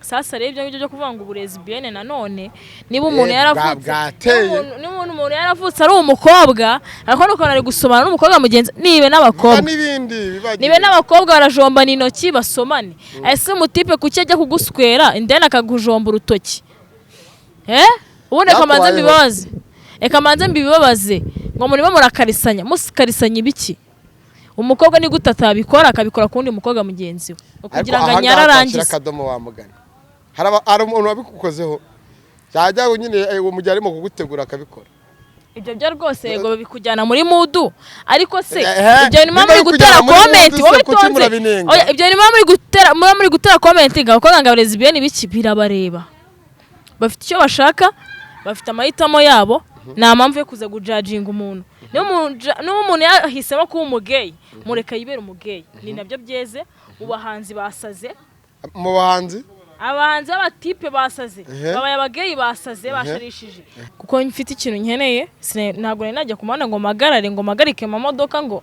Sasa rero ibyo ngibyo byo kuvuga ngo uburezi nanone, niba umuntu yaravutse Bwateye. niba umuntu yaravutse ari umukobwa, ariko nuko ari gusomana n'umukobwa mugenzi, nibe n'abakobwa n'ibindi bibagiwe. Nibe n'abakobwa barajombana intoki, basomane. Ese umutipe kuki ajya kuguswera indeni akakujomba urutoki? Ubundi reka manze Byakubayeho. mbibabaze, reka manze mbibabaze, ngo murimo murakarisanya, musikarisanya ibiki? Umukobwa ni gute atabikora, akabikora ku wundi mukobwa mugenzi we kugira ngo Ariko anyare ahangaha twashyira arangize? akadomo wa mugani. Hari umuntu wabikukozeho, yajya nyine mu gihe arimo kugutegura akabikora. Ibyo byo rwose, yego, bikujyana muri mood, ariko se ibyo bintu muba Niba muri gutera bikujyana muri comment mood se, wowe kuki witonze. murabinenga? Oya, ibyo bintu muba muri gutera comment ngo abakobwa ngo abarezi biki, birabareba. Bafite icyo bashaka, bafite amahitamo yabo, nta mpamvu yo kuza gujudginga umuntu. Niba umuntu yahisemo kuba umugeyi, mureka yibere umugeyi, ni nabyo byeze mu bahanzi basaze. Mu bahanzi? Abahanzi b'abatipe basaze, babaye abageyi, basaze, basharishije. Kuko mfite ikintu nkeneye, ntabwo nari najya ku muhanda ngo mpagarare, ngo mpagarike mu modoka, ngo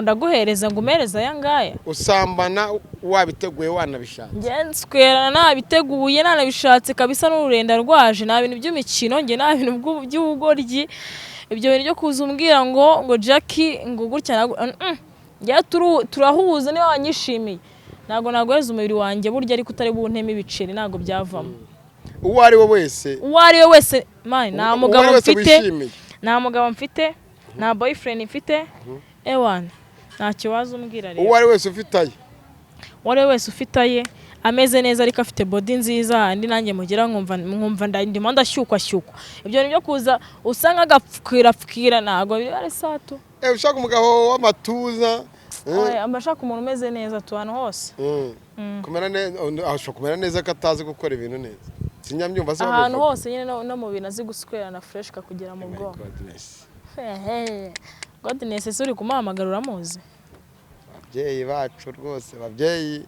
ndaguhereza, ngo umereze aya ngaya. Usambana wabiteguye, wanabishatse? Njye nswerana nabiteguye, nanabishatse kabisa, n'ururenda rwaje. Nta bintu by'imikino njye, nta bintu by'ubugoryi. Ibyo bintu byo kuza umbwira ngo Jackie ngo gutya njye turahuza. Niba wanyishimiye, ntabwo naguheza umubiri wanjye burya, ariko utari bunteme ibiceri ntabwo byavamo. Uwo ari we wese? Uwo ari we wese, man, nta Uwo mugabo ari we wese mfite. wishimiye. Nta mugabo mfite, nta boyfriend mfite, ewana, nta kibazo umbwira rero. Uwo ari we wese ufite aye? Uwo ari we wese ufite aye, ameze neza, ariko afite body nziza, andi nanjye mugira nkumva ndimo ndashyukwa shyukwa. Ibyo bintu byo kuza usa nk'agapfukira pfukira ntabwo biri ari sato. Ushaka umugabo w'amatuza? Oya, mba nshaka umuntu umeze neza tu ahantu hose. Kumera neza, ashobora kumera neza ko atazi gukora ibintu neza, sinyambyumva se? Ahantu Babivuga. hose nyine, no mu bintu azi guswerana fresh kakugera mu My bwonko. goodness. Hehe. Godness, ese uri kumuhamagara uramuzi? Ababyeyi bacu rwose, ababyeyi.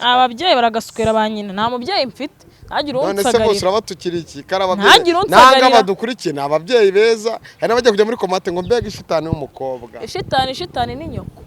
Ababyeyi baragaswera ba nyina. Nta mubyeyi mfite, ntagire None se bose uwunsagarira. urabatukira iki kari ababyeyi? Ntagire unsagarira. Nanga badukurikiye, ni ababyeyi beza. Hari n'abajya kujya muri comment ngo mbega ishitani w'umukobwa. Ishitani, ishitani ni nyoko.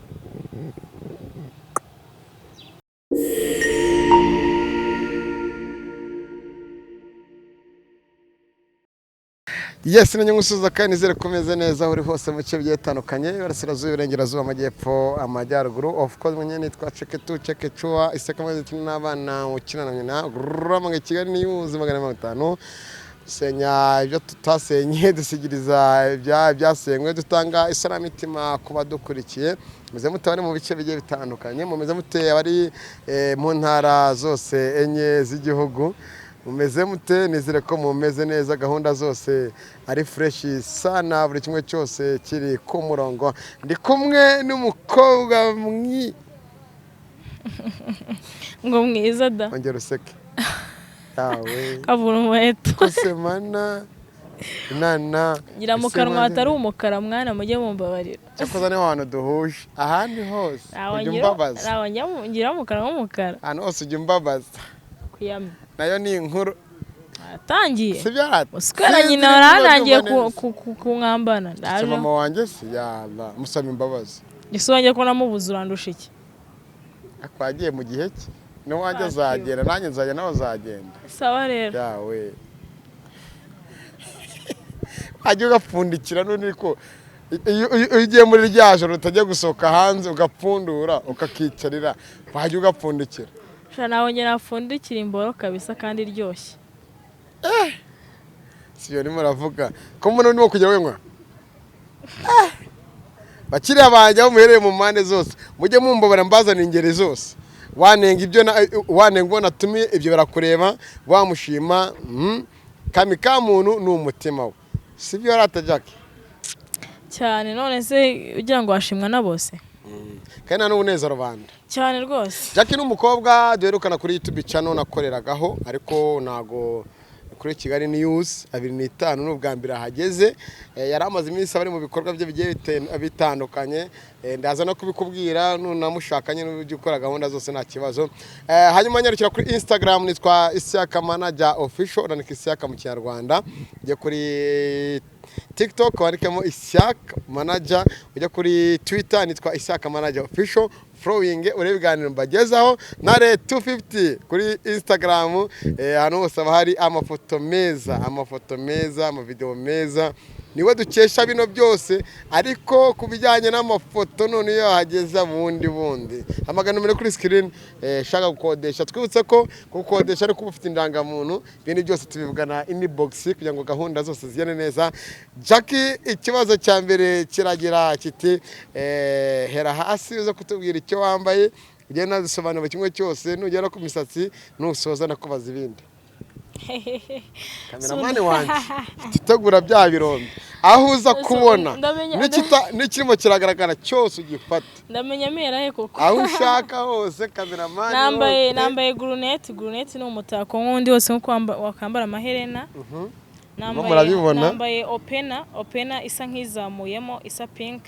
Yes, nanjye ngusuhuza kandi nizere ko umeze neza aho uri hose mu bice bigiye bitandukanye, iburasirazuba, iburengerazuba, amajyepfo, amajyaruguru. Of course mwenye nitwa Ceketu Cekecua Iseka, maze turi n'abana ukina na nyina Ramanga Kigali News 450. Dusenya ibyo tutasenye, dusigiriza ibyasenywe, dutanga isanamitima ku badukurikiye. Mumeze mute abari mu bice bigiye bitandukanye? Mumeze mute abari mu ntara zose enye z'igihugu? Mumeze mute? Nizere ko mumeze neza, gahunda zose ari fresh sana, buri kimwe cyose kiri ku murongo. Ndi kumwe n'umukobwa mwi Ngo mwiza da. Ongera useke yawe. Kavura umuheto. Kusemana nana. Ngira mu kanwa hatari umukara, mwana, mujye mumbabarira. Cyakoze niho hantu duhuje, ahandi hose Ntawe ujya umbabaza. Ntawe ngira mu kanwa h'umukara. Ahantu hose ujya umbabaza. Kwiyamye. Nayo ni inkuru. Atangiye. Sibyo rata? Uswera nyina waranangiye kunkambana. Se Ndaje. mama wanjye se yala musaba imbabazi. Ese wanjye ko namubuze, urandusha iki? Ariko yagiye mu gihe cye, n'uwanjye Fuck you. azagera, nanjye nzajya, nawe azagenda. Sawa rero. Yawe wajya ugapfundikira none ko iyo ugiye muri rya joro utajya gusohoka hanze, ugapfundura ukakicarira, wajya ugapfundikira. Sha, nawe njye napfundikira imboro kabisa kandi iryoshye. Si iyo urimo uravuga ko mbona urimo kujya wenywa. Bakiriya banjye aho muherereye mu mpande zose, mujye mumbabara mbazana ingeri zose. Wanenga ibyo wanenga uwo natumiye, ibyo barakureba. Wamushima, kami ka muntu ni umutima we, si byo rata Jackie? Cyane. None se ugira ngo washimwa na bose? Kandi nta n'ubuneza rubanda. Cyane rwose. Jackie ni umukobwa duherukana kuri YouTube channel nakoreragaho, ariko ntago kuri Kigali News 25, ni ubwa mbere ahageze. Yari amaze iminsi abari mu bikorwa bye bigiye bitandukanye. Ndaza no kubikubwira nunamushaka nyine n'uburyo ukora gahunda zose, nta kibazo. Hanyuma nyarukira kuri Instagram, nitwa Isiaka Manager Official, urandika Isiaka mu Kinyarwanda. Ujye kuri TikTok wandikemo Isiaka Manager, ujya kuri Twitter nitwa Isiaka Manager Official. Umfollowing, urebe ibiganiro mbagezaho. Ntare 250 kuri Instagram, ahantu hose haba hari amafoto meza, amafoto meza, amavideo meza. Niwe dukesha bino byose. Ariko ku bijyanye n'amafoto, none iyo yahageza bundi hamagana nomero kuri screen. Shaka gukodesha, twibutse ko gukodesha ari kuba ufite indangamuntu. Ibindi byose tubivugana inbox kugira ngo gahunda zose zigende neza. Jackie, ikibazo cya mbere kiragira kiti: hera hasi uze kutubwira icyo wambaye, ugenda nazisobanura kimwe cyose, nugera ku misatsi nusoza nakubaza ibindi. Cameraman wanjye, tutegura bya birombe aho uza kubona n'ikirimo kiragaragara cyose ugifata. Ndamenya amera he koko? Aho ushaka hose, cameraman. Nambaye Hose. Nambaye guruneti. Guruneti ni umutako nk'undi wose, nk'uko wakambara amaherena. Murabibona. Nambaye opena, opena isa nk'izamuyemo, isa pink.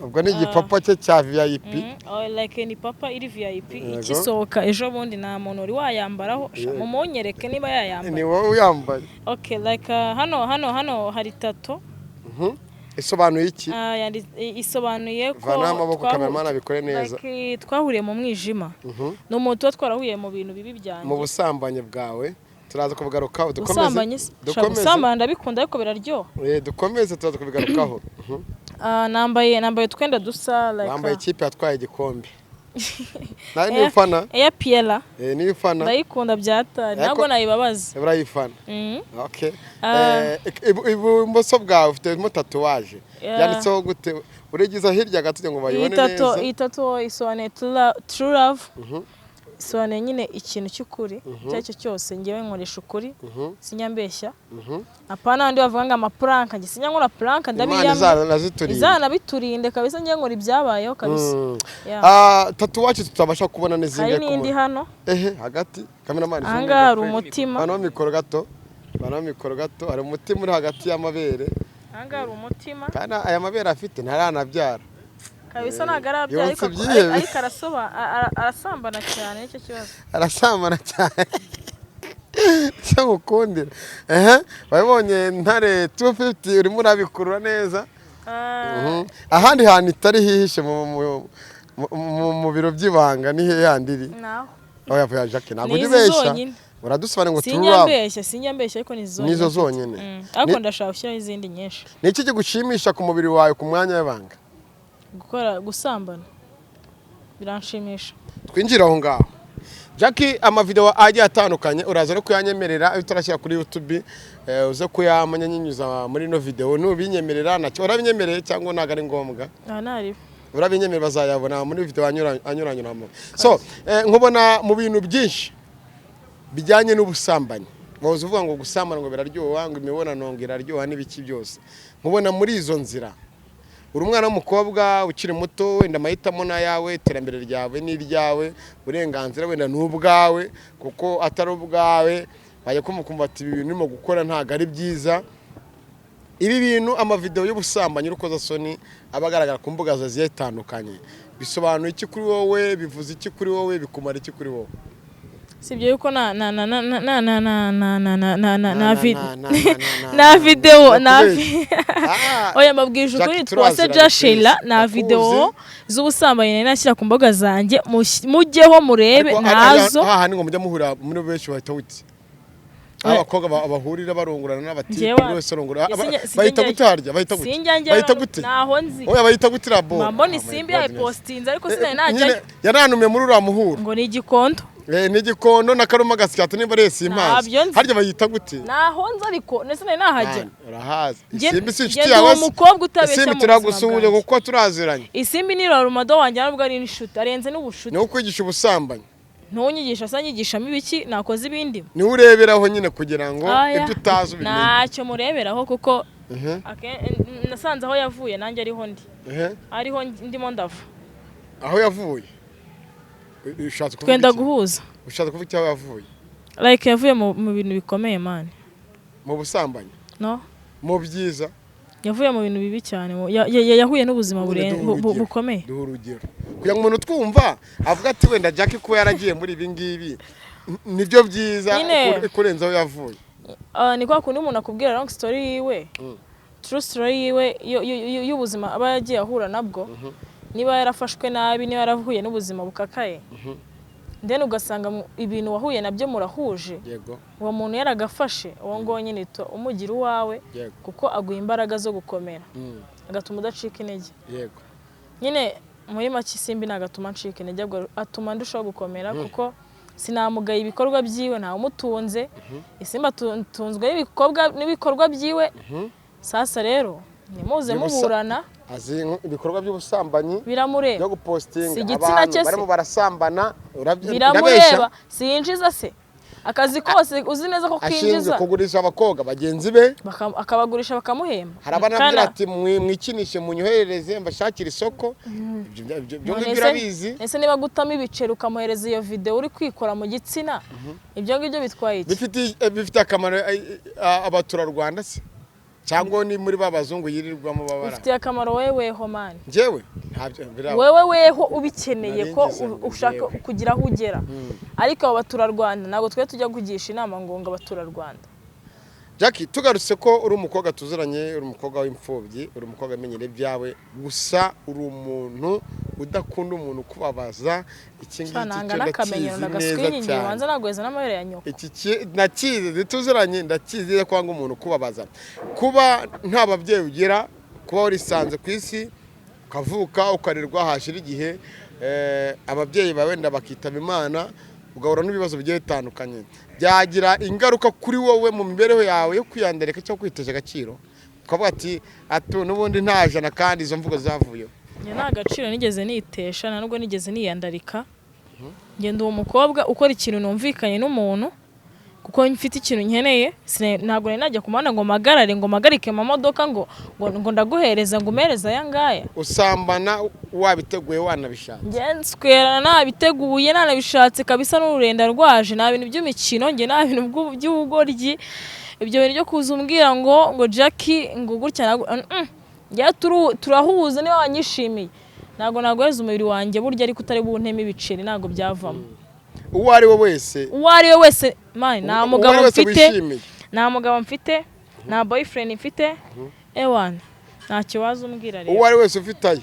Ubwo ni igipapa cye cya VIP. Oh, like ni papa iri VIP. Yego. Ikisohoka ejo bundi, nta muntu wari wayambaraho. Sha, mumunyereke niba yayambaye. Ni wowe uyambaye. Okay, like hano hari tattoo. Isobanuye iki? Isobanuye ko Vanaho amaboko, cameraman abikore neza. Like, twahuriye mu mwijima. Ni umuntu tuba twarahuye mu bintu bibi byanjye. Mu busambanyi bwawe turaza kubigarukaho. Dukomeze. Ubusambanyi se? Shaka. Dukomeze. Gusambana ndabikunda, ariko biraryoha. Dukomeze, turaza kubigarukaho. Nambaye utwenda dusa like Wambaye ikipe yatwaye igikombe nawe, niyo ufana. Eya Piera. Niyo ufana. Ndayikunda byatari, ntabwo nayibabaza. Urayifana. Okay. Ibumoso bwawe ufitemo tatouage. Yanditseho gute? Urigiza hirya gato kugira ngo Iyi bayibone tattoo, neza. iyi tattoo isobanuye true love. Isobanuye nyine ikintu cy'ukuri icyo ari cyo cyose. Ngewe nkoresha ukuri, sinyambeshya. Apana abandi bavuga ngo amaprank, njye sinya nkora prank. Imana Ndabiyamye. izanaziturinde. Izanabiturinde kabisa. Ngewe nkora ibyabayeho kabisa. Yeah. Tatouage tutabasha kubona n'izindi. Hari n'indi hano. Ehe, hagati, cameraman. Ahangaha hari umutima. Banaho mikoro gato, banaho mikoro gato. Hari umutima uri hagati y'amabere. Ahangaha hari umutima. Kandi aya mabere afite ntaranabyara. Kabisa ntabwo arabyara, Yonsa ariko ibyihebe. ariko arasoba arasambana cyane, nicyo kibazo. Arasambana cyane, icyo ngukundira. Ehe, wabibonye, Ntare 250, urimo urabikurura neza. Ahandi hantu itari hihishe mu biro by'ibanga ni hehe handi iri? Naho. Oya oya, Jackie, ntabwo Ni ujya izi ubeshya. zonyine. Uradusobanurira ngo true love. Sinyambeshya, sinyambeshya, ariko ni izi zonyine. Nizo zonyine. Ariko ndashaka gushyiraho izindi nyinshi. Ni iki kigushimisha ku mubiri wawe ku mwanya w'ibanga? Gukora, gusambana biranshimisha. Twinjire aho ngaho, Jackie. Amavideo agiye atandukanye uraza no kuyanyemerera iyo utarashyira kuri YouTube, uze kuyamenya nyinyuza muri ino video. Nubinyemerera nacyo urabinyemereye cyangwa ntabwo ari ngombwa? Aha ntaribi. Urabinyemerera, bazayabona muri video anyuranyuramo. So nkubona mu bintu byinshi bijyanye n'ubusambanyi. Wahoze uvuga ngo gusambana ngo biraryoha, ngo imibonano ngo iraryoha n'ibiki byose. Nkubona muri izo nzira. Uri umwana w'umukobwa ukiri muto, wenda amahitamo ni ayawe, iterambere ryawe ni iryawe, uburenganzira wenda ni ubwawe, kuko atari ubwawe bajya kumva ati ibi bintu urimo gukora ntabwo ari byiza. Ibi bintu, amavideo y'ubusambanyi, y'urukozasoni aba agaragara ku mbuga zigiye zitandukanye, bisobanuye iki kuri wowe? Bivuze iki kuri wowe? Bikumara iki kuri wowe? Si ibyo yuko na na na na na na na na na na na na na na vi Na, na, na, na, na video na Ah, oya, mbabwije ukuri. Jackie, Twase turaziranye, Jashela please. na Ndakuzi. video z'ubusambanyi nari nashyira ku mbuga zanjye, mujyeho murebe. Ariko Ntazo. hahandi ngo mujya muhurira muri benshi, bahita witi aho abakobwa bahurira barongorana n'abatipe, Njyewe buri wese arongora. Sinjya Bahita njyayo. gute harya? Bahita gute? Sinjya njyayo. Bahita gute? Ntaho nzi. Oya, bahita gute iriya bora? Mbona Oh my Isimbi goodness. yayipostinze, ariko sinari Nyine najyayo. yaranumiye muri uriya muhuro. Ngo ni Igikondo. Ni Igikondo na Karuma Gasyata, niba ari simpazi. Ntabyo nzi. Harya bayita gute? Ntaho nzi, ariko ndetse nari nahagera. Man, urahazi. Isimbi si Njye inshuti ndi yawe se? umukobwa utabeshya Isimbi mu buzima turagusuhuje bwanjye. kuko turaziranye. Isimbi ni rorumado wanjye, nubwo ari inshuti, arenze n'ubushuti. Niwe ukwigisha ubusambanyi. Ntunyigisha asa nyigishamo ibiki? Nakoze ibindi. Niwe ureberaho nyine kugira ngo Aya. ibyo utazi ubimenye. Ntacyo mureberaho, kuko nasanze aho yavuye nanjye ariho ndi, ariho ndimo ndava. Aho yavuye, ushatse kuvuga Twenda iki? guhuza. Ushatse kuvuga icyo aho yavuye? Like yavuye mu bintu bikomeye, man. Mu busambanyi? No. Mu byiza? Yavuye mu bintu bibi cyane, yahuye n'ubuzima Nyine duha urugero. bukomeye. Duha urugero kugira ngo umuntu twumva avuga ati wenda Jackie kuba yaragiye muri ibi ngibi nibyo byiza Nyine. Kurenza aho yavuye. Ah, ni kwa kundi umuntu akubwira long story yiwe, true story yiwe y'ubuzima aba yagiye ahura nabwo. Niba yarafashwe nabi, niba yarahuye n'ubuzima bukakaye, then ugasanga ibintu wahuye nabyo murahuje, uwo muntu yaragafashe, uwo nguwo nyine umugira uwawe, kuko aguha imbaraga zo gukomera, agatuma udacika intege. Nyine muri make, Isimbi ntabwo atuma ncika intege, ahubwo atuma ndushaho gukomera, kuko sinamugaye ibikorwa byiwe, ntawe umutunze. Isimbi atunzwe n'ibikorwa byiwe. Sasa rero nimuze muburana. Azi ibikorwa by'ubusambanyi Biramureba. byo gupostinga Si igitsina abantu cye se? barimo barasambana. Biramureba. Siyinjiza se? Akazi kose uzi neza ko Ashinzwe kinjiza. kugurisha abakobwa bagenzi be. Akabagurisha bakamuhemba. Hari abanabwira ati: "Mwikinishe, munyoherereze, mbashakire isoko." Ibyo None ngibyo se- urabizi. Ese niba gutamo ibiceri ukamuhereza iyo videwo uri kwikora mu gitsina, ibyo ngibyo bitwaye iki? Bifite akamaro abaturarwanda se, cyangwa ni muri ba bazungu yirirwamo babara? Bifitiye akamaro wowe weho, man. Njyewe ntabyo biraba. Wewe weho ubikeneye Nari ko ngize ngo ushaka njyewe. kugira aho ugera, ariko abo baturarwanda ntabwo twe tujya kugisha inama ngo abaturarwanda. Jackie, tugarutse ko uri umukobwa tuziranye, uri umukobwa w'imfubyi, uri umukobwa wamenyere ibyawe, gusa uri umuntu udakunda umuntu ukubabaza. Iki ngiki Nanga cyo n'akamenyero ndakizi neza nagaswingingiye cyane. Wanza naguheza n'amabere ya nyoko. Iki nakizi, ntituziranye, ndakizi neza ko wanga umuntu ukubabaza. Kuba nta babyeyi ugira, kuba warisanze ku isi, ukavuka, ukarerwa, hashira igihe ababyeyi bawe wenda bakitaba Imana, ugahura n'ibibazo bigiye bitandukanye, byagira ingaruka kuri wowe mu mibereho yawe yo kwiyandarika cyangwa kwitesha agaciro, ukavuga ati atu n'ubundi nta jana, kandi izo mvugo zavuyeho? Njye nta gaciro nigeze nitesha, nta nubwo nigeze niyandarika. Ngenda uwo mukobwa ukora ikintu numvikanye n'umuntu, kuko mfite ikintu nkeneye. Ntabwo nari najya ku muhanda ngo mpagarare, ngo mpagarike amamodoka ngo ndaguhereza, ngo umereze aya ngaya. Usambana wabiteguye, wanabishatse? Njye nswerana nabiteguye, nanabishatse kabisa, n'ururenda rwaje. Nta bintu by'imikino njye, nta bintu by'ubugoryi. Ibyo bintu byo kuza umbwira ngo Jackie ngo gutya njye turahuza. Niba wanyishimiye, ntabwo naguheza umubiri wanjye burya, ariko utari bunteme ibiceri ntabwo byavamo. Uwo ari we wese? Uwo ari we wese, man, nta Uwo mugabo ari we wese mfite. wishimiye. Nta mugabo mfite, nta boyfriend mfite, ewana, ntacyo waza umbwira rero. Uwo ari we wese ufite aye?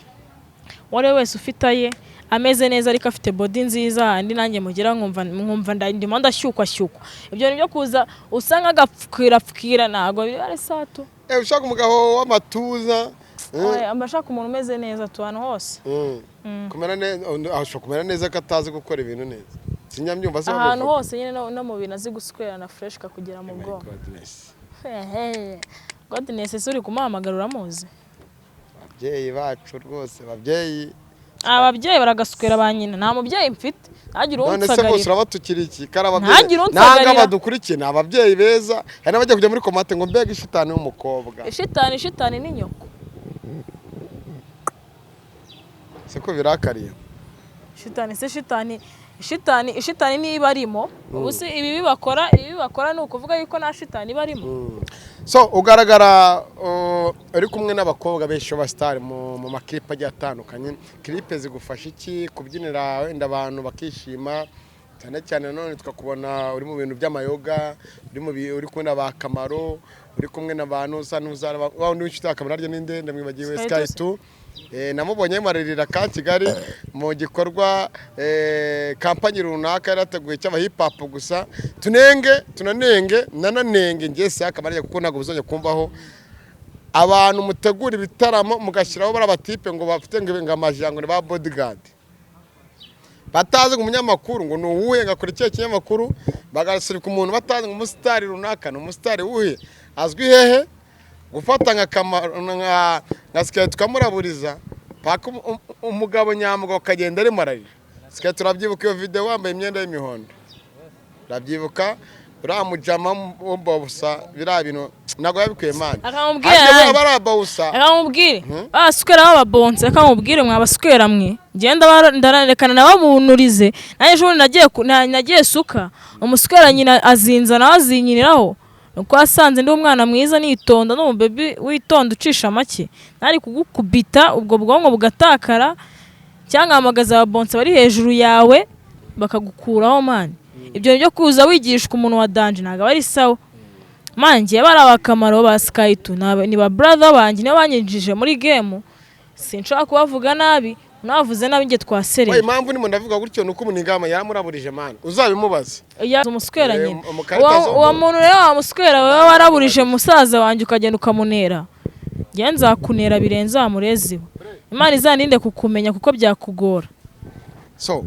Uwo ari we wese ufite aye, ameze neza, ariko afite body nziza, andi nanjye mugira nkumva ndimo ndashyukwa shyukwa. Ibyo bintu byo kuza usa nk'agapfukira pfukira ntabwo biri ari sato. Ushaka umugabo w'amatuza? Oya, mba nshaka umuntu umeze neza tu ahantu hose. Kumera neza, ashobora kumera neza ko atazi gukora ibintu neza, sinyambyumva se Ahantu babivuga? hose nyine, no mu bintu azi guswerana fresh kakugera mu My bwonko. goodness. Hehe. Godness se uri kumuhamagara uramuzi? Ababyeyi bacu rwose, ababyeyi. Ababyeyi baragaswera ba nyina. Nta mubyeyi mfite, ntagire None se bose uwunsagarira. urabatukira iki kari ababyeyi? Ntagire unsagarira. Nanga badukurikiye ni ababyeyi beza. Hari n'abajya kujya muri comment ngo mbega ishitani w'umukobwa. Ishitani, ishitani ni nyoko. Siko birakariye. Shitani se, shitani, shitani, ishitani niba arimo ubu se ibi bakora ni ukuvuga yuko nta shitani iba arimo? So ugaragara uri kumwe n'abakobwa benshi b'abasitari mu maklipe agiye atandukanye. Clip zigufasha iki? Kubyinira wenda abantu bakishima cyane cyane, nanone tukakubona uri mu bintu by'amayoga, uri kumwe na ba Kamaro, uri kumwe na ba Nusa Nusa, wa wundi w'inshuti ya Kamaro, harya ninde? Ndamwibagiwe. Sky. Sky 2. Namubonye maririra ka Kigali mu gikorwa kampanyi runaka yarateguye cy'aba hip hop. Gusa tunenge, tunanenge, nananenge ngiye si akamaro, kuko ntabwo buzongera kumvaho abantu mutegura ibitaramo mugashyiraho bariya batipe ngo bafite ngo amajambo ni ba bodyguard, batazi ngo umunyamakuru ngo ni uwuhe, ngo akora ikihe kinyamakuru, bagasirika umuntu batazi ngo umusitari runaka ni umusitari wuhe, azwi hehe, gufata nka Kamaro nka Sky tukamuraburiza paka umugabo nyamugabo akagenda arimo ararira. Sky turabyibuka iyo video wambaye imyenda y'imihondo, urabyibuka uriya mujama w'ubusa, biriya bintu ntabwo yabikuye, man. Akamubwira Ariko nanjye. bariya bawusa. Akamubwire baswera b'ababonse, akamubwire mwabaswera mwe, ngenda ndarekana nababunurize. Nanjye ejo bundi nagiye suka umuswera nyina azinza nawe azinyiriraho, nuko yasanze ndi umwana mwiza nitonda n'umubebi witonda ucisha make, ntari kugukubita ubwo bwonko bugatakara, cyangwa nkahamagaza ababonse bari hejuru yawe bakagukuraho, man. Ibyo byo kuza wigishwa umuntu wa danger ntabwo aba ari sawa, man. Njye bari abakamaro ba Sky 2 ni ba brother banjye, nibo banyinjije muri game, sinshobora kubavuga nabi. Unavuze nabi njye Oya, twaserera. Impamvu ndimo ndavuga gutyo ni uko umunigama yaramuraburije, man, uzabimubaze. Ya umuswera nyine. Mu karita Uwo muntu rero wa muswera, wowe waraburije musaza wanjye ukagenda ukamunera, njye nzakunera birenze wa murezi we. Imana izaninde kukumenya kuko byakugora. So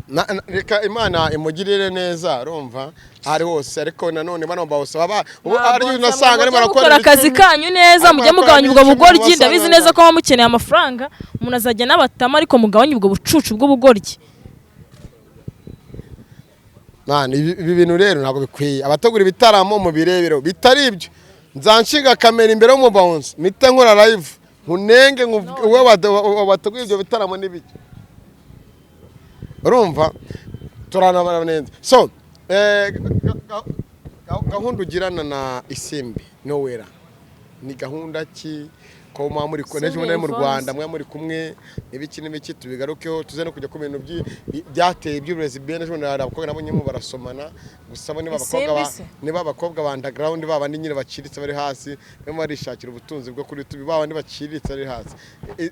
reka Imana imugirire neza, urumva, aho ari hose. Ariko nanone bano bose baba ubu ari unasanga arimo arakora Mukora akazi ibicumi. kanyu neza. Arimo Mujye arakora mugabanya ubwo n'icumi, bugoryi. wasanga Ndabizi neza ko muba mukeneye amafaranga, umuntu azajya n'abatama, ariko mugabanye ubwo bucucu bw'ubugoryi. Man, ibi bintu rero ntabwo bikwiye. Abategura ibitaramo mu birebero bitari ibyo, nzanshinga kamera imbere y'umubawunsi, mpite nkora live nkunenge uwe wateguye ibyo bitaramo n'ibiki. Urumva turanabara neza. So gahunda ugirana na Isimbi Nowera ni gahunda ki, ko muba muri kumwe n'ejo bundi mu Isimbi? Rwanda muba muri kumwe n'ibiki n'ibiki? Tubigarukeho, tuze no kujya ku bintu byateye iby'uburezi bw'ejo bundi. Hari abakobwa nabonye mu barasomana gusa, bo niba abakobwa Isimbi se? Niba abakobwa ba underground, ba bandi nyine baciriritse bari hasi, barimo barishakira ubutunzi bwo kuri YouTube, ba bandi baciriritse bari hasi.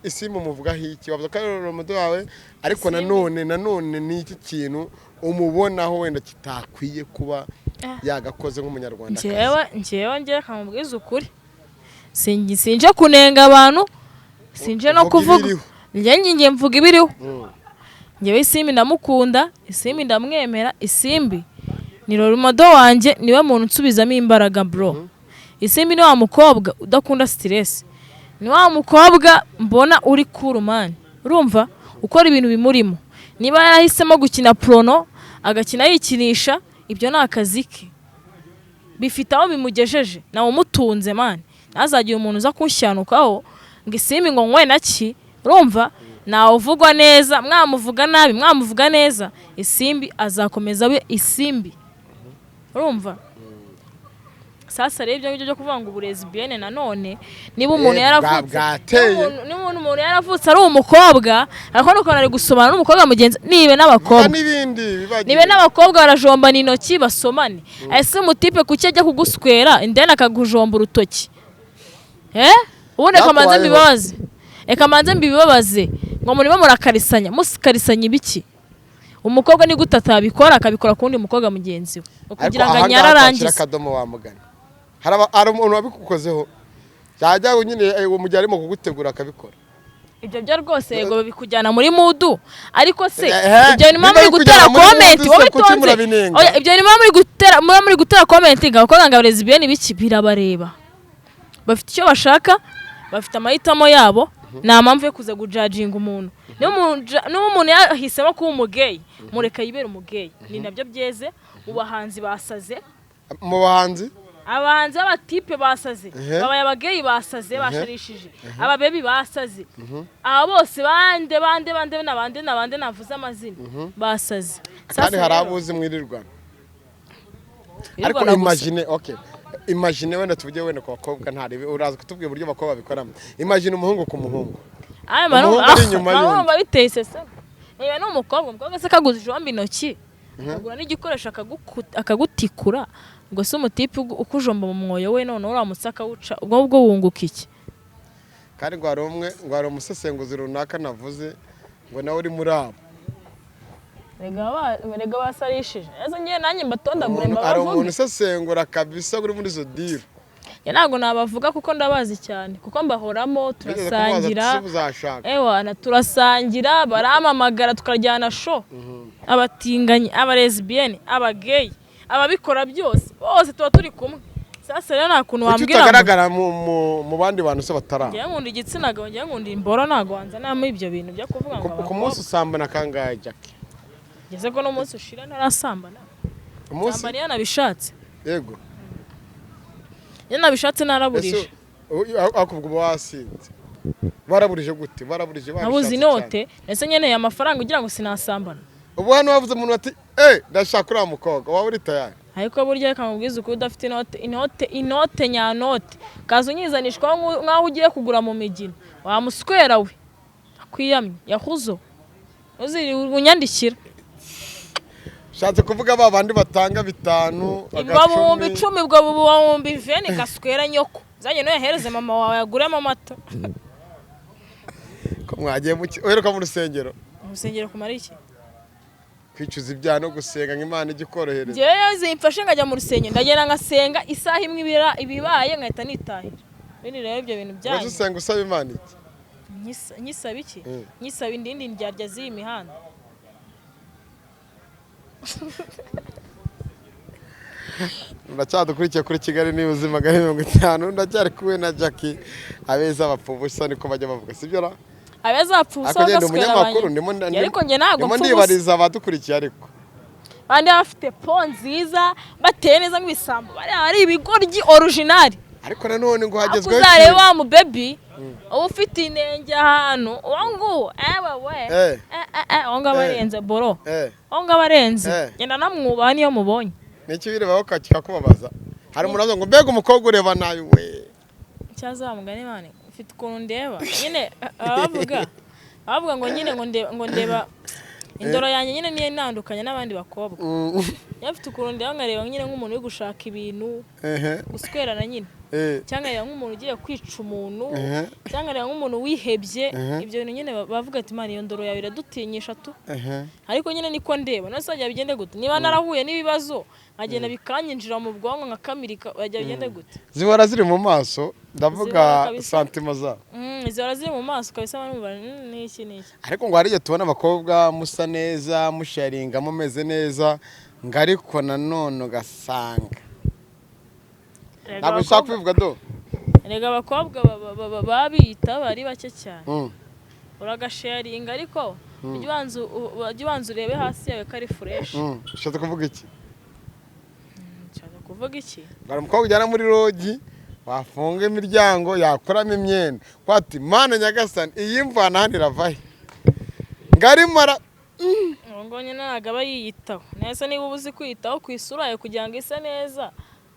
Isimbi umuvugaho iki? Wavuze ko ari role wawe, ariko Isimbi? Nanone ni iki kintu umubonaho wenda kitakwiye kuba yagakoze nk'umunyarwanda? Njyewe njye kamubwiza ukuri. Sinje kunenga abantu, sinje no Uvuga kuvuga. ibiriho. Njye mvuga ibiriho. Njyewe Isimbi ndamukunda, Isimbi ndamwemera, Isimbi ni role model wanjye, niwe muntu unsubizamo imbaraga, bro. Isimbi ni wa mukobwa udakunda stress, ni wa mukobwa mbona uri cool, man. Urumva, ukora ibintu bimurimo. Niba yarahisemo gukina porno, agakina yikinisha, ibyo ni akazi ke, bifite aho bimugejeje, nawe umutunze, man. Ntazagire umuntu uza kunshyanukaho ngo Isimbi ngo nkwe na ki. Urumva, ntawe uvugwa neza, mwamuvuga nabi, mwamuvuga neza, Isimbi azakomeza abe Isimbi. Urumva, sasa rero ibyo ngibyo byo kuvuga ngo uburezi bene, nanone niba umuntu yaravutse Bwateye. niba umuntu yaravutse ari umukobwa, ariko n'ukuntu ari gusomana n'umukobwa mugenzi, nibe n'abakobwa n'ibindi bibagiwe. Nibe n'abakobwa barajombana intoki basomane. Ese umutipe kuki ajya kuguswera indeni akakujomba urutoki? Eh, ubundi reka manze Byakubayeho. mbibabaze, reka manze mbibabaze, ngo murimo murakarisanya, musikarisanya ibiki? Umukobwa ni gute atabikora, akabikora ku wundi mukobwa mugenzi we Ariko kugira ngo ahangaha anyare twashyira arangize? akadomo wa mugani. Hari umuntu wabikukozeho, yajya nyine mu gihe arimo kugutegura akabikora. Ibyo byo rwose, yego, bikujyana muri mood, ariko se ibyo bintu muba Niba muri gutera bikujyana muri comment mood wowe se, kuki witonze. murabinenga? Oya, ibyo bintu muba muri gutera comment ngo abakobwa ngo abalesbienne biki, birabareba. Bafite icyo bashaka, bafite amahitamo yabo, nta mpamvu yo kuza gujudginga umuntu. Niba umuntu yahisemo kuba umugeyi, mureka yibere umugeyi. Ni nabyo byeze mu bahanzi basaze. Mu bahanzi? Abahanzi b'abatipe basaze, babaye abageyi, basaze, basharishije, ababebi basaze, aba bose, bande bande bande na bande na bande navuze amazina, basaze. Kandi Sasa hari rero, abo uzi mwirirwana, ariko wirirwana gusa. Imagine, okay, imagine wenda tuvuge wenda ku bakobwa, ntarebe uraza kutubwira uburyo abakobwa babikoramo. Imagine umuhungu ku muhungu, Aya mara umuhungu ari inyuma y'undi. Urumva biteye iseseme. Niba ni umukobwa se kaguze ijomba intoki, akagura n'igikoresho akagutikura, ubwo se umutipe ukujomba mu mwoyo we, noneho uramutse akawuca, ubwo ubwo wunguka iki? Kandi ngo hari umwe, ngo hari umusesenguzi runaka navuze ngo nawe uri muri abo. Rega basarishije ese ngiye nanjye mbatondagure? Hari umuntu Mbabavuge? usesengura kabisa uri muri izo deal. Njye ntabwo nabavuga kuko ndabazi cyane, kuko mbahoramo. Wigeze kumubaza? Turasangira. Ati, "Se uzashaka?" Ewana, turasangira, barampamagara tukajyana show. Abatinganyi, abalesbienne, abageyi, ababikora byose, bose tuba turi kumwe. Sasa rero nta kuntu Kuki wambwira ngo utagaragara mu bandi bantu se batari Ngewe nkunda igitsina gabo, ngewe nkunda imboro, ntabwo wanzanamo ibyo bintu byo kuvuga ngo Ku abakobwa. munsi usambana kangahe, Jackie? Ngeze ko n'umunsi ushira ntarasambana. Umunsi? Sambana iyo nabishatse. Yego. Iyo nabishatse. Ese Naraburije. Akubwo uba wasinze, baraburije gute? Baraburije Nabuze babishatse inote. cyane. Ndetse nkeneye amafaranga ugira ngo sinasambana? Ubu hano bavuze umuntu ati eh ndashaka uriya mukobwa, waba uri tayari? Ariko burya reka nkubwize ukuri, udafite inote, inote, inote nyanote, kaza unyizanishwaho nk'aho ugiye kugura mu migina, wamuswera we akwiyamye yahuzo uzi unyandikira. Ushatse kuvuga ba bandi batanga bitanu? Ubwo buhumbi 10, ubwo buhumbi veni gaswera nyoko zanjye, nuyahereze mama wawe aguremo amata. Ko mwagiye mu uheruka mu rusengero? Urusengero kumara iki? Kwicuza ibyaha no gusenga ngo Imana ijye ikorohereza. Njyewe zimfashe nkajya mu rusengero, ndagenda ngasenga isaha imwe, ibira ibibaye nkahita nitahira. Bindi rero ibyo bintu Ubaze, byanyu. usenga usaba Imana iki? Nyisaba iki? Mm. Nyisaba indindi ndyarya z'iyi mihanda. Ndacyadukurikiye kuri Kigali ni Ubuzima 550. Ndacyari kumwe na Jackie. Abeza bapfa ubusa, niko bajya bavuga, sibyo ra? Abeza bapfa ubusa. Ariko ngenda Bagaswera. umunyamakuru ndimo Ariko njye ntabwo ndimo mpfa ubusa. ndibariza abadukurikiye ariko. Bandi bafite po nziza, bateye neza nk'ibisambo, bariya ari ibigoryi original. Ariko nanone ngo hagezweho Uzareba ikintu. wa mubebi uba ufite inenge ahantu, uwo nguwo ewe we, eh, eh, eh, uwo ngabo arenze boro, uwo ngabo arenze. Ngenda namwubaha niyo mubonye. Niki birebaho kikakubabaza? Hari umuntu avuga ngo mbega umukobwa ureba nabi we. Cyazamugane mane, mfite ukuntu ndeba nyine, abavuga ngo nyine ngo ndeba indoro yanjye nyine niyo intandukanye n'abandi bakobwa. Niyo mfite ukuntu ndeba, nkareba nyine nk'umuntu uri gushaka ibintu guswerana nyine, cyangwa nkareba nk'umuntu ugiye kwica umuntu, cyangwa nkareba nk'umuntu wihebye. Ibyo bintu nyine bavuga ati: "Imana, iyo ndoro yawe iradutinyisha tu." Ariko nyine niko ndeba. None se wajya bigende gute niba narahuye n'ibibazo nkagenda bikanyinjira mu bwonko nkakamirika? Wajya bigende gute? Zihora ziri mu maso, ndavuga Zihora kabisa. Santima zabo. Zihora ziri mu maso kabisa, numva n'iki n'iki. Ariko ngo hari igihe tubona abakobwa musa neza, musharinga, mumeze neza, ngo ariko nanone ugasanga Erega ntabwo nshaka kubivuga do. Erega abakobwa babiyita bari bake cyane. Uragasharinga, ariko ujye ubanza urebe hasi yawe ko ari fresh. Ushatse kuvuga iki? Nshaka kuvuga iki? Ngo hari umukobwa ujyana muri lodge, wafunga imiryango, yakuramo imyenda, ko ati: "Mana nyagasani, iyi mvana hano irava he?" Ngo arimo ara Uwo nguwo nyine ntabwo aba yiyitaho neza. Niba uba uzi kwiyitaho ku isura yawe kugira ngo ise neza,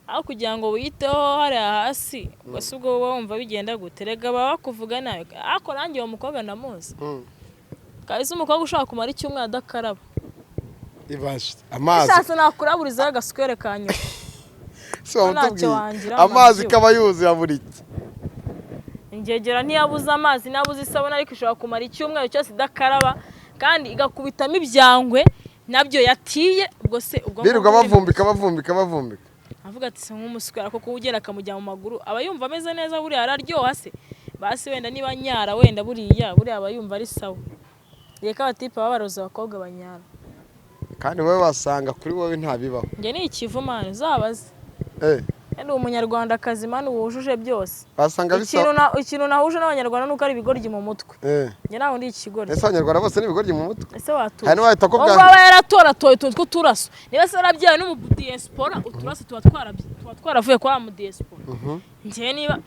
aho kugira ngo wiyiteho hariya hasi, ubwo si ubwo wowe wumva bigenda gute? Rega baba bakuvuga nabi. Ariko nanjye uwo mukobwa ndamuzi kabisa, umukobwa ushaka kumara icyumweru adakaraba. Ibashe amazi. Ushatse nakuraburizaho agaswere ka nyuma. Si wamutubwiye. Ntacyo wangira, Amazi amabyibuho. kaba yuzuye buri iki? Ingegera ntiyabuze amazi, ntiyabuze isabune, ariko ishobora kumara icyumweru cyose idakaraba kandi igakubitamo ibyangwe nabyo yatiye. Ubwo se ubwo Birirwa ngubwo bavumbika, bavumbika, bavumbika. Avuga ati si nk'umuswera koko, ugenda akamujya mu maguru, aba yumva ameze neza. Buriya araryoha se basi? Wenda niba nyara, wenda buriya aba yumva ari sawa. Reka abatipe baba baroza abakobwa banyara. Kandi wowe wasanga kuri wowe ntabibaho. Njye ni ikivumani, uzabaze. Ndi umunyarwandakazi mani wujuje byose. Wasanga bisa. Ikintu nahuje n'abanyarwanda ni uko ari ibigoryi mu mutwe. Njye ntabwo ndi ikigoryi. Ese abanyarwanda bose ni ibigoryi mu mutwe? Ese watuje? Hari n'uwahita Uwo akubwira- nguwo aba yaratoratoye utuntu tw'uturaso. Niba se yarabyawe n'umudiyesipora, uturaso tuba twaravuye kwa wa mudiyesipora. Njyewe niba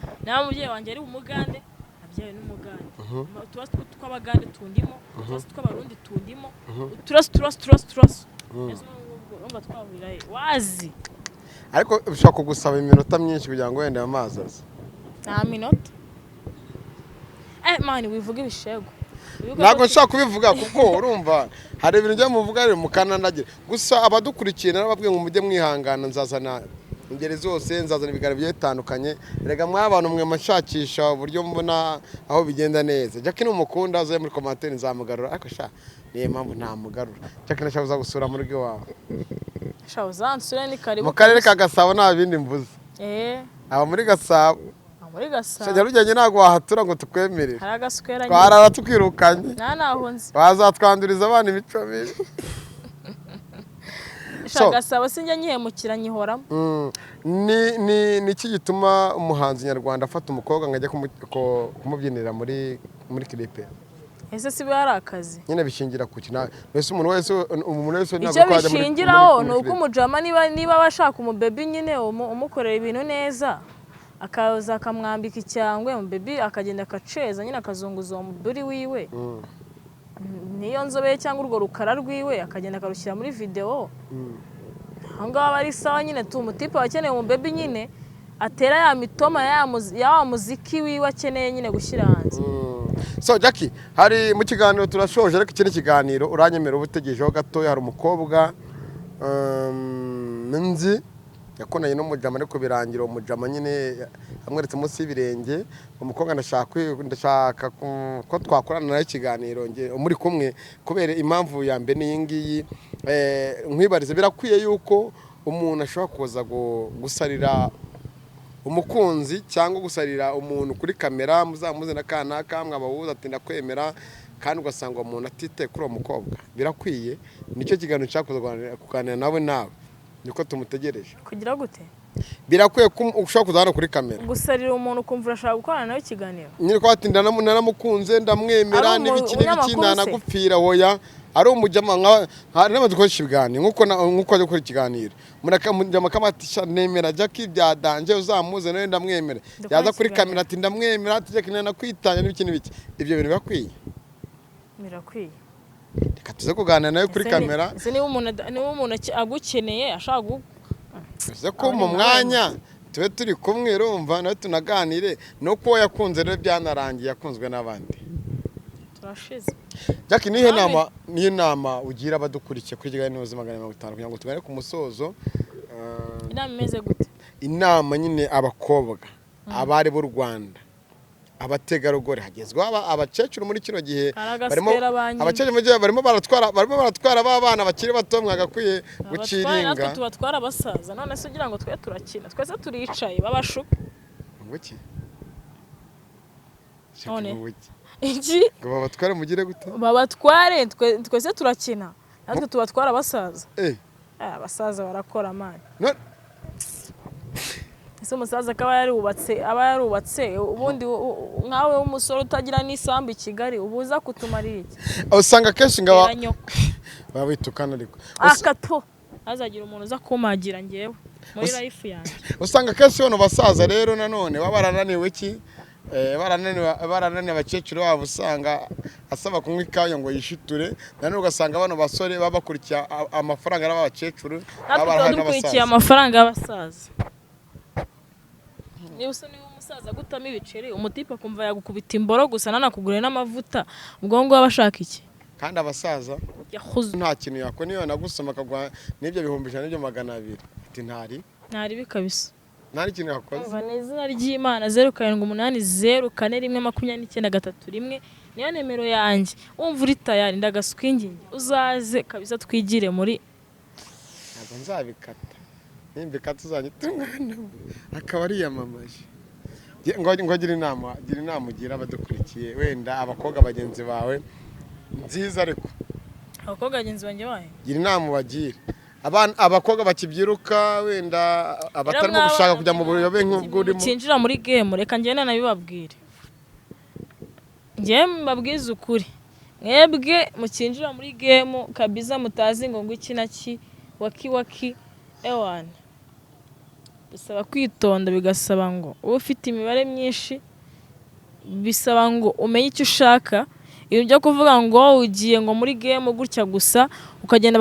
umubyeyi wanjye ari umugande, abyawe n'umugande, uturaso tw'abagande tundimo, uturaso tw'abarundi tundimo, uturaso, turaso, turaso, turaso. Ese ubwo ngubwo urumva twahurira he wazi? Ariko bishobora kugusaba iminota myinshi kugira ngo wenda ayo mazi aze. Nta minota, mani, wivuga ibishego. Wibuke Ntabwo ko nshobora kubivuga kuko urumva hari ibintu njya muvuga rero mukanandagira. Gusa abadukurikiye narababwiye ngo mujye mwihangana, nzazana ingeri zose, nzazana ibiganiro bigiye bitandukanye. Rega mwa bantu mwe, mashakisha uburyo mbona aho bigenda neza. Jackie numukunda aze muri commentaire, nzamugarura. Ariko sha niyo mpamvu ntamugarura. Jackie, ndashaka kuza gusura mu rugo iwawe. Sha, uzansure, ni karibu. Mu karere ka Gasabo, nta bindi mvuze. Aba muri Gasabo. Muri Gasabo. Nyarugenge ntabwo wahatura ngo tukwemerere. Hari agaswera nyine. Twarara tukirukanye. Nta naho nzi. Bazatwanduriza abana imico mibi. Sha, Gasabo sinjya nyihemukira, nyihoramo. Ni iki gituma umuhanzi nyarwanda afata umukobwa ngo ajye kumubyinira muri clip? Ese si biba ari akazi? Nyine bishingira ku kintu mbese umuntu wese ntabwo Icyo ko yajya bishingiraho muri ni uko clip. umujama niba aba ashaka umubebi nyine umukorera ibintu neza, akaza akamwambika icyangwe, umubebi akagenda akaceza nyine, akazunguza uwo mubiri wiwe, niyo nzobe ye cyangwa urwo rukara rwiwe, akagenda akarushyira muri videwo. Aho ngaho aba ari sawa nyine tu. Umutipe aba akeneye umubebi nyine atera ya mitoma ya wa muziki wiwe akeneye nyine gushyira hanze. So Jackie, hari mu kiganiro turashoje, ariko iki ni ikiganiro uranyemera uba utegerejeho gatoya. Hari umukobwa nzi Yakundanye n'umujama, ariko birangira uwo mujama nyine amweretse munsi y'ibirenge. Umukobwa ndashaka ko twakorana nawe ikiganiro nge muri kumwe, kubera impamvu ya mbere n'iyi ngiyi. Nkwibarize, birakwiye yuko umuntu ashobora kuza gusarira umukunzi cyangwa gusarira umuntu kuri kamera, muzamuze na kanaka mwabahuza, ati ndakwemera, kandi ugasanga uwo muntu atitaye kuri uwo mukobwa? Birakwiye? Nicyo kiganiro nshaka kuza kuganira nawe, niko tumutegereje. Kugira gute? Birakwiye ko ushobora kuza hano kuri kamera gusarira umuntu ukumva urashaka gukorana nawe ikiganiro? Nyine ko ati naramukunze, ndamwemera, Ari n'ibiki n'ibiki. umunyamakuru se? Ntanagupfira. Hoya, ari umujama nka n'amaze gukoresha ibiganiro nk'uko ajya gukora ikiganiro, mujama kamati sha nemera Jackie bya danger, uzamuze nawe ndamwemera. Ndakora Yaza kuri ikiganiro. kamera ati ndamwemera, ati Jackie nakwitanya n'ibiki n'ibiki. Ibyo bintu birakwiye? Birakwiye. Reka tuze kuganira nawe kuri kamera. Ese niba umuntu agukeneye ashaka Tuze ko mu mwanya tube turi kumwe, urumva, nawe tunaganire no kuba yakunze rero byanarangiye yakunzwe n'abandi. Turashize. Jack, nihe nama, niyo nama ugira abadukurikiye kuri Kigali News 150 kugira ngo tugane ku musozo? Inama imeze gute? Inama nyine abakobwa, abari b'u Rwanda, abategarugori hagezweho, abakecuru muri kino gihe Karagaswera barimo ba nyina. Abakecuru muri kino gihe barimo baratwara ba bana bakiri bato mwagakwiye Abatware natwe guciringa. Tubatwara abasaza. None se ugira ngo twe turakina? Twese turicaye babashuka. Ngo iki? None? Ngo iki? Iki? Ngo babatware mugire gute? Babatware, twese turakina, natwe tubatwara abasaza. Abasaza barakora mani. Ese umusaza akaba yarubatse ubundi nkawe w'umusore utagira n'isambu i Kigali, uba uza kutumarira iki? Usanga akenshi ngo Tera nyoko. Baba bitukana ariko. Akato hazagira umuntu uza kumagira ngewe muri life yanjye. Usanga akenshi bano basaza rero nanone baba barananiwe iki. Barananiwe abakecuru babo, usanga asaba kunywa ikawa ngo yishiture. Nanone ugasanga bano basore baba bakurikiye amafaranga y'abakecuru, Natwe baba tuba barahawe dukurikiye n'abasaza. amafaranga y'abasaza. Niba usa niba umusaza agutamo ibiceri, umutipe akumva yagukubita imboro gusa nanakugurira n'amavuta, ubwo ngubwo aba ashaka iki? Kandi abasaza Yahuze. nta kintu yakora, niyo yanagusoma akaguha n'ibyo 100,000 n'ibyo 200, ati ntari Ntaribi kabisa. Nta n'ikintu yakoze. Umva, ni izina ry'Imana, 0780412931 niyo nimero yanjye. Wumva uri tayari, ndagaswingingi, uzaze kabisa twigire muri Ntabwo nzabikata, nimbikata uzanyita umwana we akaba ariyamamaje. Ngo gira inama ugira abadukurikiye, wenda abakobwa bagenzi bawe, nziza ariko. Abakobwa bagenzi banjye bahe? Gira inama ubagire. Abana, abakobwa bakibyiruka, wenda abatarimo gushaka kujya mu buyobe nk'ubwo urimo. Mutinjira muri game, reka ngende nabibabwire. Njyewe mbabwize ukuri, mwebwe mukinjira muri game kabisa, mutazi ngo iki na ki waki waki, ewana, bisaba kwitonda, bigasaba ngo ube ufite imibare myinshi, bisaba ngo umenye icyo ushaka. Ibintu byo kuvuga ngo ugiye ngo muri game gutya gusa, ukagenda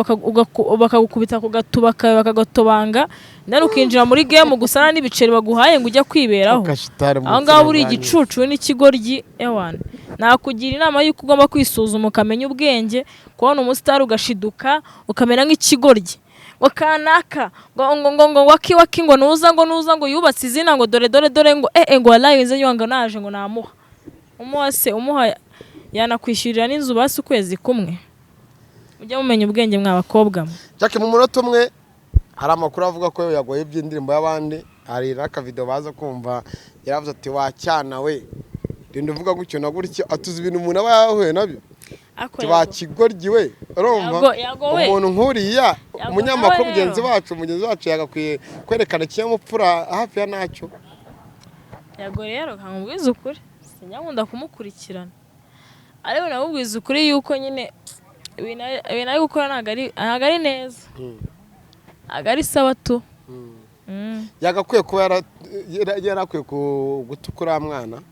bakagukubita ku gatuba kawe bakagatobanga, nawe ukinjira muri game gusa nta n'ibiceri baguhaye ngo ujye kwiberaho. Ukashitari mu Aho ngaho uri nzira. Igicucu n'ikigoryi. Ewana, nakugira inama y'uko ugomba kwisuzuma ukamenya ubwenge. Kubona umusitari ugashiduka ukamera nk'ikigoryi, ngo kanaka ngo waki waki, ngo nuza, ngo nuza, ngo yubatse izina, ngo dore dore dore, ngo ngo wallahi nze ngo naje ngo namuha. Umuha se? Umuha yanakwishyurira n'inzu basi ukwezi kumwe? Mujye mumenya ubwenge mwa bakobwa mwe. Jack, mu munota umwe, hari amakuru avuga ko yagoye iby'indirimbo y'abandi. Hari n'akavido baza kumva yaravuze ati wacyana we, rinda uvuga gutyo na gutyo, atuzi ibintu umuntu aba yahuye nabyo. Ako Ati wakigoryi we, urumva? Yago we. Umuntu nk'uriya Yago umunyamakuru nawe mugenzi rero. wacu yagakwiye kwerekana ikinyabupfura hafi ya ntacyo. Yago rero, nkamubwiza ukuri, sinyakunda kumukurikirana, ariko namubwiza ukuri yuko nyine ibintu ari gukora ntabwo ari neza, ntabwo ari sawa tu. Yagakwiye kuba yarakwiye gutuka uriya mwana.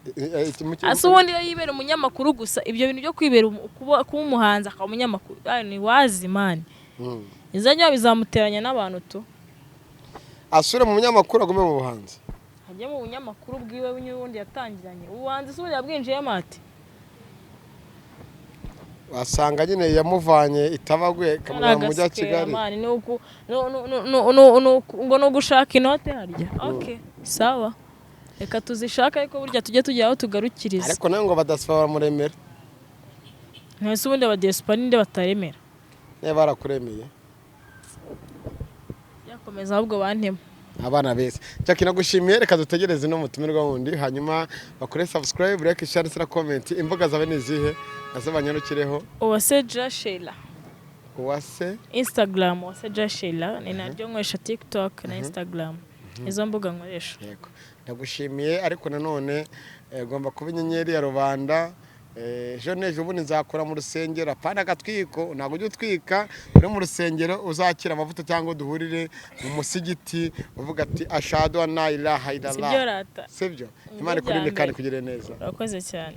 Ase ubundi iyo yibera umunyamakuru gusa, ibyo bintu byo kwibera kuba umuhanzi akaba umunyamakuru, ni wazi mani izajya bizamuteranya n'abantu tu. Asubire mu munyamakuru, agume mu buhanzi. Ajye mu bunyamakuru bwiwe n'ubundi yatangiranye. Ubuhanzi se ubundi yabwinjiyemo ati? Wasanga nyine yamuvanye itabagwe ikamujyana mu mujyi wa Kigali. Man, ni uku ngo ni ugushaka inote harya. Okay, sawa, reka tuzishake, ariko burya tujye tujya aho tugarukiriza. Ariko nawe ngo badasiba baramuremera. Ntese ubundi abadiyasipora ninde bataremera? Niba barakuremeye. Yakomeza ahubwo bantema. Abana beza. Jackie, nagushimiye. Reka dutegereze no mutumirwa wundi, hanyuma bakore subscribe, like, share ndetse na comment. Imbuga zawe ni izihe nazo banyarukireho? Uwase Sheila. Uwase? Instagram, Uwase Sheila, ni naryo nkoresha, TikTok na Instagram, izo mbuga nkoresha. Yego, ndagushimiye. Ariko nanone ugomba kuba inyenyeri ya rubanda. Ejo n'ejo ubundi nzakora mu rusengero, apana agatwiko, ntabwo ujya utwika uri mu rusengero, uzakira amavuta cyangwa duhurire mu musigiti uvuga ati "Ashadu an la ilaha illallah". Sibyo rata? Sibyo? Nibyo. Imana ikurinde Bya kandi mbere. ikugirire neza. Urakoze cyane.